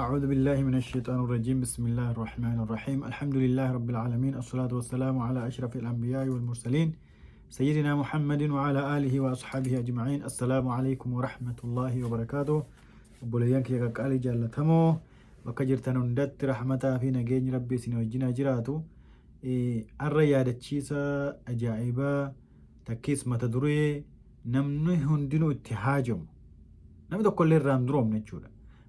أعوذ بالله من الشيطان الرجيم. بسم الله الرحمن الرحيم. الحمد لله رب العالمين، الصلاة والسلام على أشرف الأنبياء والمرسلين، سيدنا محمد وعلى آله وأصحابه أجمعين. السلام عليكم ورحمة الله وبركاته. Obboleeyyan kiyya qaqqaalii jaallatamoo, bakka jirtan hundatti rahmataa fi nageenyi Rabbii isin wajjin haa jiraatu. Har'a yaadachiisa ajaa'ibaa takkiis mata duree namni hundinuu itti haajamu, namni tokkollee irraa hin duroomne jechuudha.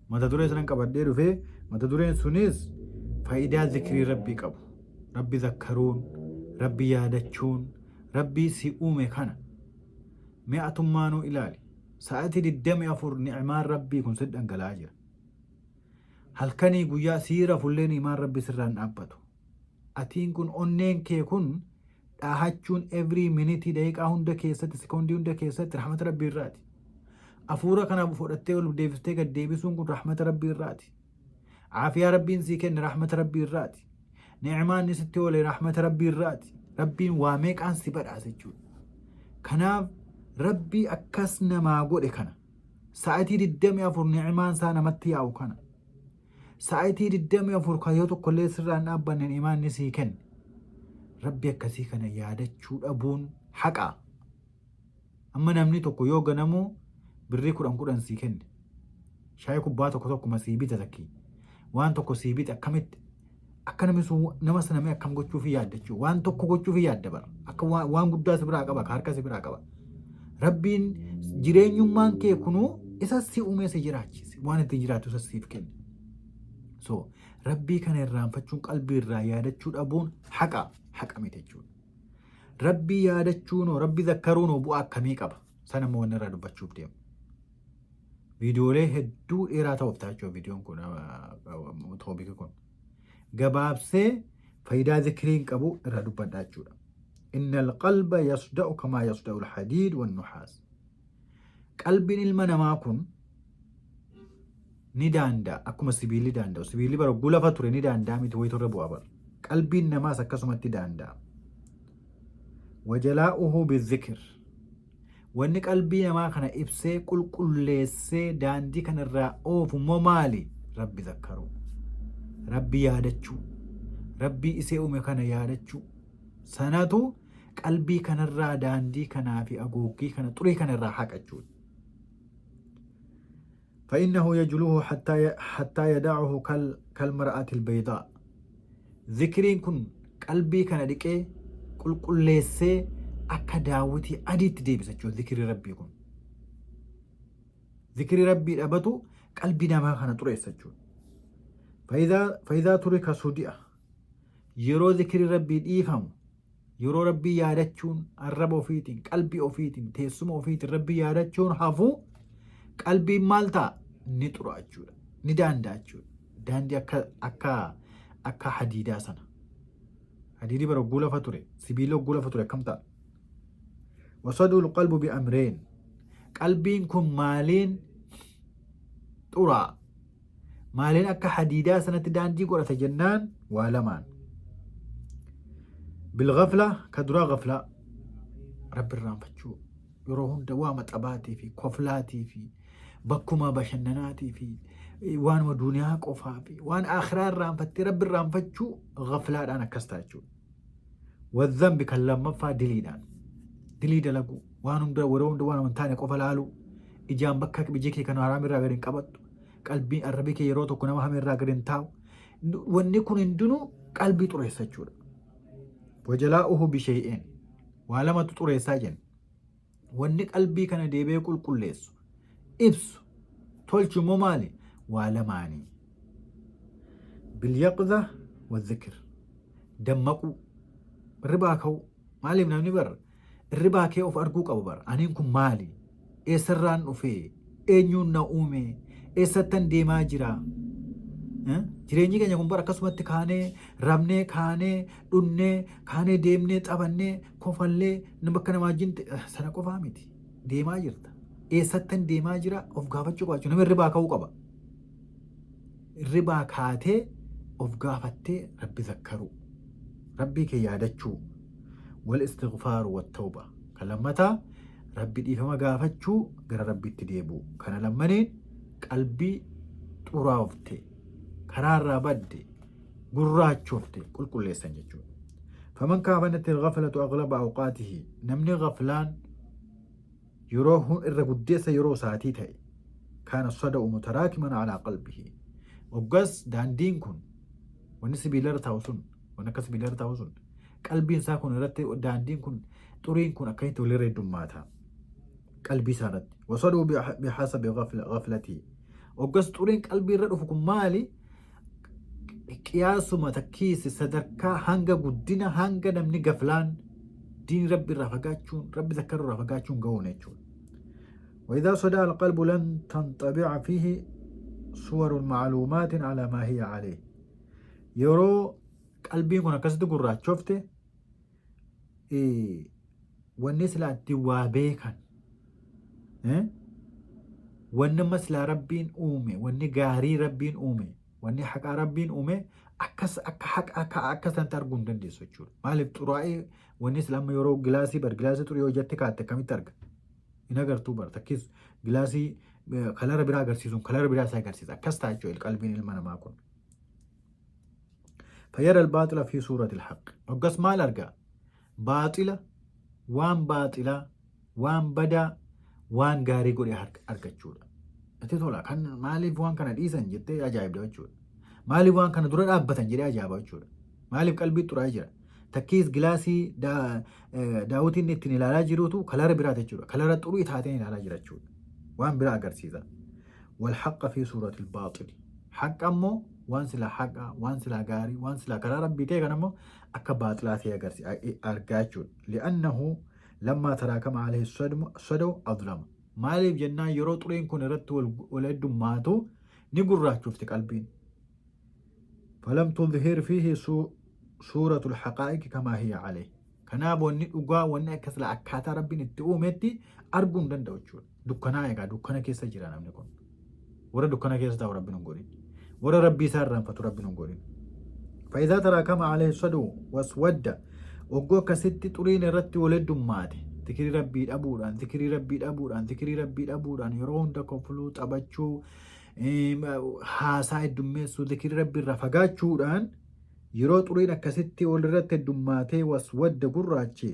Mata duree sanan qabadhee dhufee, mata dureen sunis faayidaa zikrii Rabbii qabu. Rabbi zakkaruun, Rabbi yaadachuun, Rabbii si uume kana mee atummaanuu ilaali. Sa'aatii 24 ni'maan Rabbii kun si dhangala'aa jira. Halkanii guyyaa sii rafullee ni'maan Rabbii sirraa hin dhaabbatu. Atiin kun, onneen kee kun dhaahachuun every minute, daqiiqaa hunda keessatti, sekoondii hunda keessatti rahmata Rabbii irraati. Afuura kana fudhattee ol deebiftee gad deebisuun kun rahmata Rabbii irraati. Aafiyaa Rabbiin sii kenne rahmata Rabbii irraati. Ni'maan inni sitti oole rahmata Rabbii irraati. Rabbiin waa meeqaan si badhaase jechuudha. Kanaaf Rabbii akkas namaa godhe kana, sa'atii 24 ni'maan isaa namatti yaa'u kana, sa'atii 24 kan yoo tokkollee sirraa hin dhaabbanne ni'maan inni sii kenne, Rabbi akkasii kana yaadachuu dhabuun haqaa. Amma namni tokko yoo ganamuu birrii 10 10 sii kenne, shaayii kubbaa tokko tokkuma sii bita, takkii waan tokko sii bita, akkamitti akka namni sun nama sana mee akkam gochuufi yaadda jechuudha. Waan tokko gochuufi yaadda bara. Akka waan guddaa si biraa qaba, ka harka si biraa qaba. Rabbiin jireenyummaan kee kunuu isa si uumee si jiraachise. Waan ittiin jiraattu isa siif kenne. So Rabbii kana irraanfachuun, qalbii irraa yaadachuu dhabuun haqa miti jechuudha. Rabbii yaadachuunoo, Rabbi zakkaruunoo bu'aa akkamii qaba? Sana immoo wanni irraa dubbachuuf deemu. Viidiyoolee hedduu dheeraa ta'uuf ta'a jechuudha viidiyoon kun, topic kun. Gabaabsee faayidaa zikriin qabu irraa dubbadhaa jechuudha. إن القلب يصدأ كما يصدأ الحديد والنحاس. Qalbiin ilma namaa kun ni daanda'a akkuma sibiilli daanda'u. Sibiilli bara gulafa ture ni daanda'a miti, wayitu irra bu'a bara. Qalbiin namaas akkasumatti daanda'a. وجلاؤه بالذكر. Wanni qalbii namaa kana ibsee qulqulleessee daandii kanarraa oofu immoo maali? Rabbi zakkaruu. Rabbi yaadachuu. Rabbii isee uume kana yaadachuu. Sanatu qalbii kanarraa daandii kanaa fi agooggii kana, xurii kanarraa haqachuudha. فإنه يجلوه حتى يدعه كالمرآة البيضاء. Zikriin kun qalbii kana dhiqee qulqulleessee akka daawwitii adiitti deebisa jechuudha zikrii Rabbii kun. Zikrii Rabbii dhabatu qalbii namaa kana xureessa jechuudha. فإذا ترك صدئ. Yeroo zikrii Rabbii dhiifamu, yeroo Rabbii yaadachuun arraba ofiitiin, qalbii ofiitiin, teessuma ofiitiin Rabbii yaadachuun hafu, qalbiin maal ta'a? Ni xura jechuudha. Ni daanda'a jechuudha. Daandii akka hadiidaa sana. Hadiidii bara hogguu lafa ture, sibiila hogguu lafa ture akkam ta'a? ويصدأ القلب بأمرين. Qalbiin kun maaliin xuraa? Maaliin akka hadiidaa sanatti daandii godhata jennaan, waa lamaan. بالغفلة. Ka duraa gaflaa, Rabbi irraanfachuu. Yeroo hunda waa maxabaatii fi koflaatii fi bakkuma bashannanaatii fi waanuma duniyaa qofaa fi waan akhiraa irraanfattee Rabbi irraanfachuu, gaflaadhaan akkas ta'a jechuudha. والذنب. Kan lammaffaa diliidhaan. Dilii dalaguu, waan hunda, yeroo hunda waan hin taane qofa laaluu, ijaan bakka iji kee kan haraam irraa gadi hin qabattu, qalbiin arrabii kee yeroo tokko nama hame irraa gadi hin taa'u. Wanni kun hundinuu qalbii xureessa jechuudha. وجلاؤه بشيئين. Waa lamatu xureessaa jenna. Wanni qalbii kana deebi'ee qulqulleessu, ibsu, tolchu immoo maali? Waa lamaanii. باليقظة والذكر. Dammaquu. Irribaa ka'uu. Maaliif namni bar irribaa kee of arguu qabu bara. Aniin kun maali? Eessarraan dhufee? Eenyuun na uume? Eessattan deemaa jira? Jireenyi keenya kun bara akkasumatti kaanee rabnee, kaanee dhunnee, kaanee deemnee, taphannee, kofallee, bakka namaa wajjin sana qofaa miti. Deemaa jirta. Eessattan deemaa jira of gaafachuu qaba jechuudha. Nama irribaa ka'uu qaba. Irribaa kaatee of gaafattee Rabbi zakkaruu. Rabbii kee yaadachuu. والاستغفار والتوبة. Kan lammataa Rabbi dhiifama gaafachuu, gara Rabbiitti deebi'u. Kana lammaniin qalbii xuraa'ofte. karaarraa badde gurraachofte qulqulleessan jechuudha. Faman kaafanatti al-ghaflatu aghlaba awqaatihi namni ghaflaan yeroo irra guddeessa yeroo isaatii ta'e kaana sada'u mutaraakiman alaa qalbihi hoggas daandiin kun wanni sibiilarra taa'u sun wanni akka sibiilarra taa'u sun qalbiin isaa kun irratti daandiin kun xuriin kun akkamitti walirra heddummaata qalbii isaa irratti wasaduu bihasabi ghaflatii hoggas xuriin qalbii irra dhufu kun maali qiyaasuma takkiisi sadarkaa hanga guddina hanga namni gaflaan diin rabbi irraa fagaachuun rabbi zakkaruu irraa fagaachuun gahuun jechuudha. وإذا صدع القلب لن تنطبع فيه صور معلومات على ما هي عليه yeroo qalbiin kun akkasitti gurraachofte wanni silaa itti waa beekan wanni amma silaa rabbiin uume wanni gaarii rabbiin uume wanni haqaa rabbiin uume akkas akka haqa akka akka sanatti arguu hin dandeessu jechuudha. Maaliif xuraa'ee wanni silaa amma yeroo gilaasii bar gilaasii xurii hojjette kaatte akkamitti arga? Hin agartuu bar takkis gilaasii kalara biraa agarsiisuun kalara biraa isaa agarsiisa akkas ta'a jechuudha qalbiin ilma namaa kun. Fayyada albaaxila fi suurati alhaq. Hoggas maal argaa? Baaxila waan baaxilaa waan badaa waan gaarii godhee argachuudha. Natti tola kan maaliif waan kana dhiisan jettee ajaa'ibda jechuudha. Maaliif waan kana dura dhaabbatan jedhee ajaa'iba jechuudha. Maaliif qalbii xuraa'ee jira. Takkiis gilaasii daawwitiin ittiin ilaalaa jirutu kalara biraati jechuudha. Kalara xurii taateen ilaalaa jira jechuudha. Waan biraa agarsiisa. Wal haqqa fi suuratil baaxil. Haqa immoo waan silaa haqa, waan silaa gaarii, waan silaa karaa rabbii ta'e kan immoo akka baaxilaa ta'e argaa jechuudha. Li'annahu lammaa taraakama alayhi sadaw adlama. Maaliif jennaan yeroo xuriin kun irratti wal heddummaatu ni gurraachofti qalbiin. Falam tudhir fiihi suuratul haqaa'iqi kamaa hiya alayhi. Kanaaf wanni dhugaa wanni akka silaa akkaataa rabbiin itti uumetti arguu hin danda'u jechuudha. Dukkanaa egaa dukkana keessa jira namni kun. Warra dukkana keessa taa'u rabbiin hin godhin. Warra rabbii isaa irraanfatu rabbiin hin godhin. Faayidaa taraakama alayhi sadu waswadda oggoo akkasitti xuriin irratti wal heddummaate zikirii rabbii dhabuudhaan zikirii rabbii dhabuudhaan zikirii rabbii dhabuudhaan yeroo hunda kofluu taphachuu haasaa heddummeessuu zikirii rabbii irraa fagaachuudhaan yeroo xuriin akkasitti walirratti heddummaatee waswadda gurraache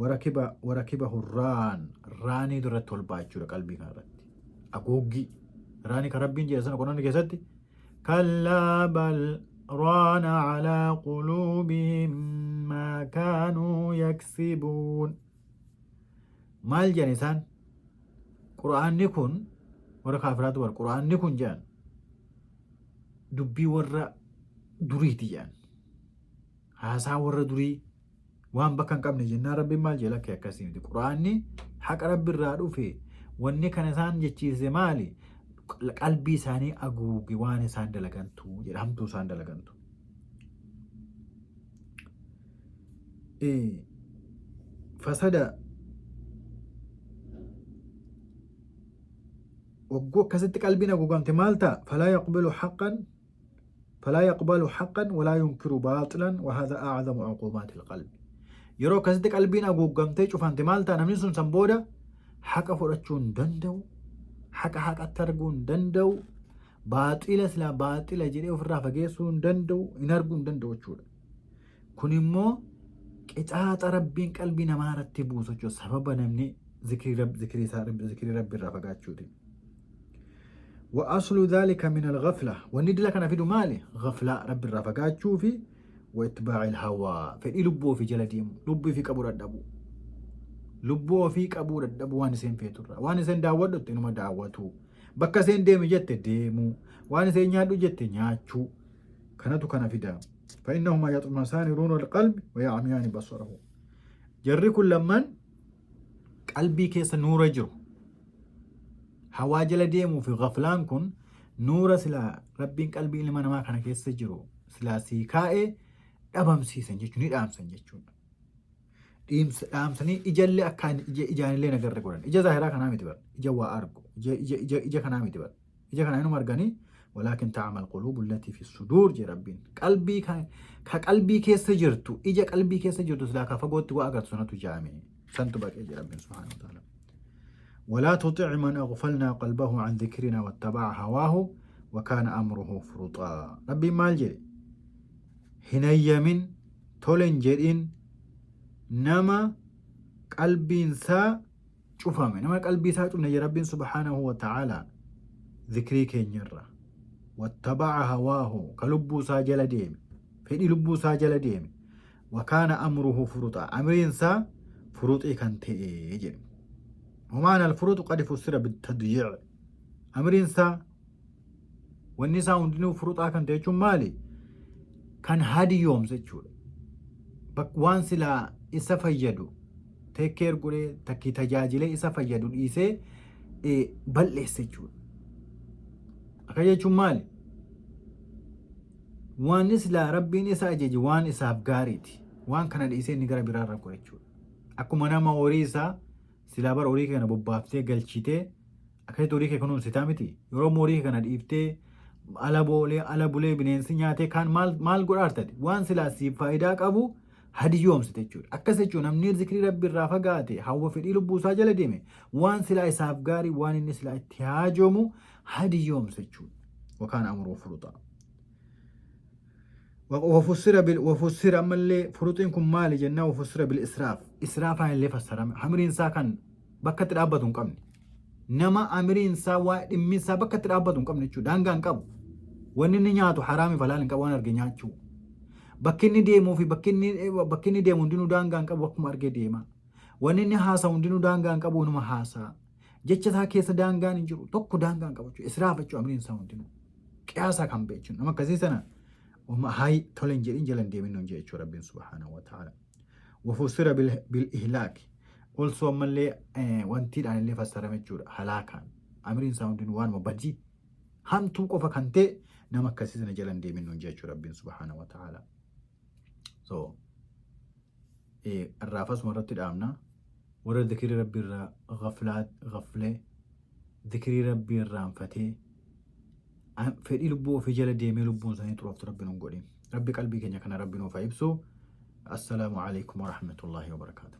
warakiba warakiba hurraan raanii irratti ol ba'a jechuudha qalbii kana irratti. Aguuggii raanii kan rabbiin jedhe sana quraana keessatti kallaa bal raana calaa quluubihim maa kaanuu yaksibuun. Maal jedhan isaan quraanni kun warra kaafiraatu bara quraanni kun jedhan dubbii warra duriiti jedhan. Haasaa warra durii waan bakka hin qabne jennaan rabbiin maal jedhe lakkee akkasii miti. Quraanni haqa rabbi irraa dhufe wanni kana isaan jechiise maali? Qalbii isaanii haguuge waan isaan dalagantu jedha hamtuu isaan dalagantu. Fasada wagguu akkasitti qalbiin haguugamte maal ta'a? Falaa yaqbalu haqqan falaa yaqbalu haqqan walaa yunkiru baaxilan wa haadha a'zamu uquubaati alqalbi. Yeroo akkasitti qalbiin haguugamtee cufante maal ta'a? Namni sun san booda haqa fudhachuu hin danda'u, haqa haqatti arguu hin danda'u, baaxila silaa baaxila jedhee ofirraa fageessuu hin danda'u, hin arguu hin danda'u jechuudha. Kun immoo qixaaxa rabbiin qalbii namaa irratti buusu jechuudha. Sababa namni zikirii isaa zikirii rabbi irraa fagaachuuti. Wa aslu dhalika min al-ghafla. Wanni dila kana fidu maali? Ghaflaa rabbi irraa fagaachuu fi wa ittibaa'il hawaa. Fedhii lubbuu ofii jala deemu, lubbuu ofii qabuu dadhabuu. Lubbuu ofii qabuu dadhabuu waan isheen feeturraa. Waan isheen daawwadhu inuma daawwatu. Bakka isheen deemi jette deemuu. Waan isheen nyaadhu jette nyaachuu. Kanatu kana fida. فإنهما يطمسان نور القلب ويعميان بصره. Jarri kun lamman qalbii keessa nuura jiru. Hawaa jala deemuu fi ghaflaan kun nuura silaa rabbiin qalbii ilma namaa kana keessa jiru silaa sii kaa'ee dhabamsiisan jechuun ni dhaamsan jechuudha. Dhaamsanii ijallee akka ijaanillee nagarre godhan. Ija zaahiraa kanaa miti bara. Ija waa argu. Ija kanaa miti bara. Ija kana inuma arganii walaakin ta'amal quluubu allatii fi suduur jee rabbiin. Qalbii ka qalbii keessa jirtu ija qalbii keessa jirtu silaa ka fagootti waa agartu sanatu jaame. Santu baqee jee rabbiin subhaanahu wa ta'ala. ولا تطع من أغفلنا قلبه عن ذكرنا واتبع هواه Wakaana amruhu furuxaa. Rabbiin maal jedhe? Hin hayyamin, tole hin jedhin nama qalbiinsaa cufame, nama qalbii isaa cufne jedhe Rabbiin subhaanahu wa ta'ala zikrii keenyarra. Wattaba'a hawaahu, ka lubbuu isaa jala deeme, fedhii lubbuu isaa jala deeme. Wakaana amruhu furuxaa, amriin isaa furuxii kan ta'e jedhe. Wamaan al-furuxu qad fussira bitadyiic. Amriin isaa, wanni isaa hundinuu furuxaa kan ta'e jechuun maali? Kan hadiyoomse jechuudha. Waan silaa isa fayyadu take care godhee takkii tajaajilee isa fayyadu dhiisee bal'eesse jechuudha. Akka jechuun maali? Waan silaa Rabbiin isa ajaje waan isaaf gaariiti. Waan kana dhiisee inni gara biraarra godhe jechuudha. Akkuma nama horii isaa silaa bara horii kana bobbaaftee galchitee akkasitti horii kee kunuunsitaa miti. Yeroo horii kee kana dhiiftee ala boolee ala bulee bineensi nyaatee kaan maal maal godhaartati? Waan silaa siif faayidaa qabu hadiyyoomsite jechuudha. Akkas jechuun namni zikrii Rabbi irraa fagaate, hawwa fedhii lubbuu isaa jala deeme, waan silaa isaaf gaarii, waan inni silaa itti haajoomu hadiyyoomse jechuudha. Wakaan amruu furuxaa. Wafussira bil wafussira, ammallee furuxiin kun maali jennaa, wafussira bil israaf, israafaan illee fassarame. Amriin isaa kan bakka itti dhaabbatu hin qabne, nama amriin isaa waa dhimmi isaa bakka itti dhaabbatu hin qabne jechuudha. Daangaa hin qabu. Wanni inni nyaatu haraami falaal hin qabu, waan arge nyaachuu. Bakki inni deemuu fi bakki inni deemu hundinuu daangaa hin qabu, akkuma arge deema. Wanni inni haasa'u hundinuu daangaa hin qabu, inuma haasa'a. Jecha isaa keessa daangaan hin jiru, tokko daangaa hin qabu jechuudha. Israaf jechuudha, amriin isaa hundinuu qiyaasaa kan ba'e jechuudha. Nama akkasii sana hayi tole hin jedhin, jala hin deemin nuun jechuudha Rabbiin subhaanahu wa ta'ala. Wafussira bil ihlaak also, ammallee wantiidhaan illee fassarame jechuudha. Halaakaan amriin isaa hundinuu waanuma badii hamtuu qofa kan ta'e, nama akkasii sana jala hin deemin nuun jechuudha Rabbiin subhaanahu wa ta'ala. So irraa fasuma irratti dhaabna. Warra zikirii Rabbii irraa ghaflee, zikirii Rabbii irraanfatee, fedhii lubbuu ofii jala deemee lubbuun isaanii xurooftu Rabbi nun godhin. Rabbi qalbii keenya kana Rabbi nuuf haa ibsu. Assalaamu alaikum warahmatullaahi wabarakaatuh.